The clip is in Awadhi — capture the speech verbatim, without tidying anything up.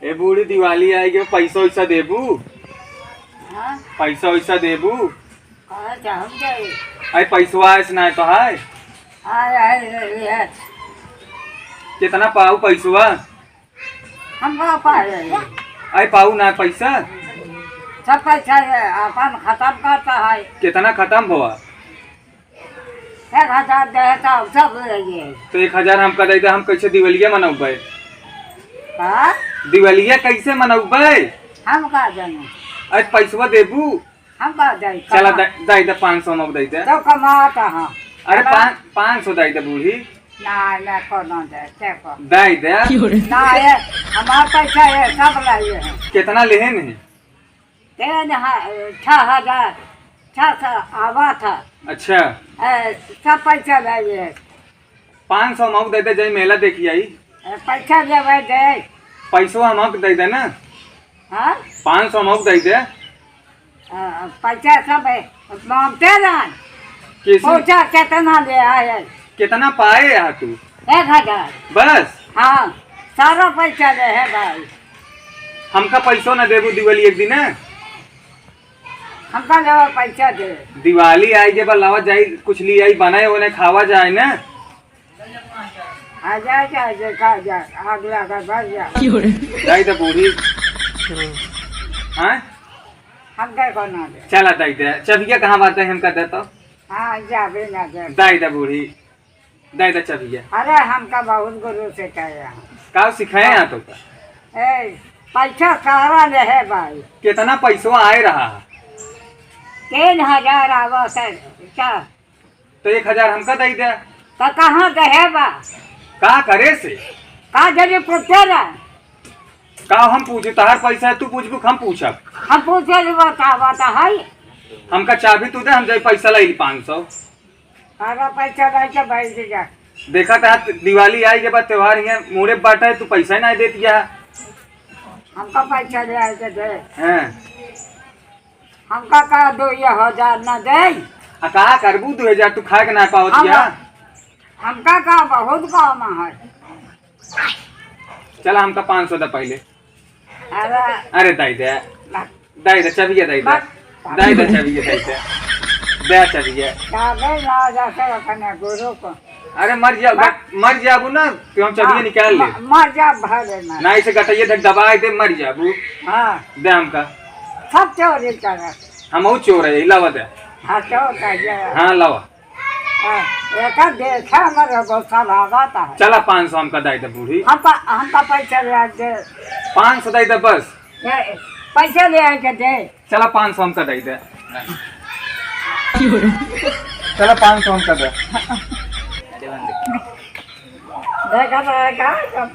ए बूढ़ी, दिवाली आइ गए, पैसा वैसा देबू? हाँ? पैसा वैसा देबू? कहाँ से हम जाए? अरे पैसवा आइस ना तो है। आए, आए, आए, आए। कितना पाऊ पैसवा? हम का पाए? अरे पाऊ ना पैसा? सब पैसा ये अपन खत्म करता है। कितना खत्म भवा? एक हजार दे तो सब ले लिए। तो एक हजार हमका दे दे, हम कैसे दिवालिया मनौबे? का? दिवालिया कैसे मनौबे? हम का जाने? अरे पैसवा देबू? हम का जाई, चला कमा। दे, दे दे, पाँच सौ मौक दे दे। तो कमाता हाँ। अरे कमा। पाँच, पाँच सौ दे दे बूढ़ी। ना, ना, कोनो दे, देखो। दे दे। ना, ये हमार पैसा है, सब लाइए हैं। कितना लेहे नहीं? तेन ह-, छह हजार, छह सौ आवा था। अच्छा। ए, सब पैसा लाइए। पाँच सौ मौक दे दे, जाई मेला देखी आई। ए, पैसा देवे दे। पैसो हमक दे दे ना। हाँ? पाँच सौ मौक दे दे। आ, पैसा सब है, मांगते रहन। कैसे? पूछा कितना ले आए? कितना पाए यहाँ तू? एक हजार। बस? हाँ, सारा पैसा ले है भाई। हमका पैसो ना देबू दिवाली एक दिन, हैं? हमका लेवा पैसा दे। दिवाली आई, जब लावा जाई, कुछ ली आई, बनाए, उन्हें खावा जाए ना। आ जा, जा, देखा जा, आग लगा, भर जा। दाई द बूढ़ी। हाँ? हम कह को ना दे। चला दाई दे। चबिया कहाँ बात है, हमका दे तो। हाँ, जा, भी ना दे। दाई द बूढ़ी। दाई द चबिया। अरे, हमका बहुत गुरु से कहे हैं। का सिखाए हैं तो का? ए, पैसा सारा ले है भाई। कितना पैसवा आए रहा? तीन हजार आवा सर, क्या? तो एक हजार हमका दे दे। तो कहाँ के है बा? का करे से? का जरूरी पूछे ना? का हम पूछू? तहार पैसा है, तू पूछबू, हम पूछब? हम पूछे ले बता, बता है। हमका चाबी तू दे, हम जाई पैसा लाई पाँच सौ। सारा पैसा लाई के बैठ जा। देखा था, दिवाली आई के बाद त्योहार हियाँ मुड़े बाटा है, तू पैसा ही ना देत या। हमका पैसा ले आए के दे। हैं। हमका का दो ये हजार ना दे? आ का करबू दो हजार, तू खाए के ना पावत हम, या? हमका का बहुत काम है। चला, हमका पाँच सौ दा पहले। अरे। अरे, दाई दे। ना। दाई दे, चबिया दाई दे। बस। दाई दे, चबिया दाई दे। दे चबिया। जाबे ना जाके अपने गुरु को। अरे, मर जा, बस। मर जाबू ना, तो हम चबिया हाँ, निकाल ले। म-, मर जा, भले ना। ना, इसे गटैया धक दबाए दे, मर जाबू। हाँ। दे हमका। सब चोरी करत। हम ऊ चोर है, लावा दे। हाँ, चोर है, ये। हाँ, लावा। हाँ, एका देखा हमर एगो सलावत है। चला, पाँच सौ हमका दे दे बूढ़ी। हमका, हमका पैसा ले दे। पाँच सौ दे दे बस। ए, पैसा ले आके दे। चला, पाँच सौ हमका दे दे। चला, पाँच सौ हमका दे। देखा तो है का?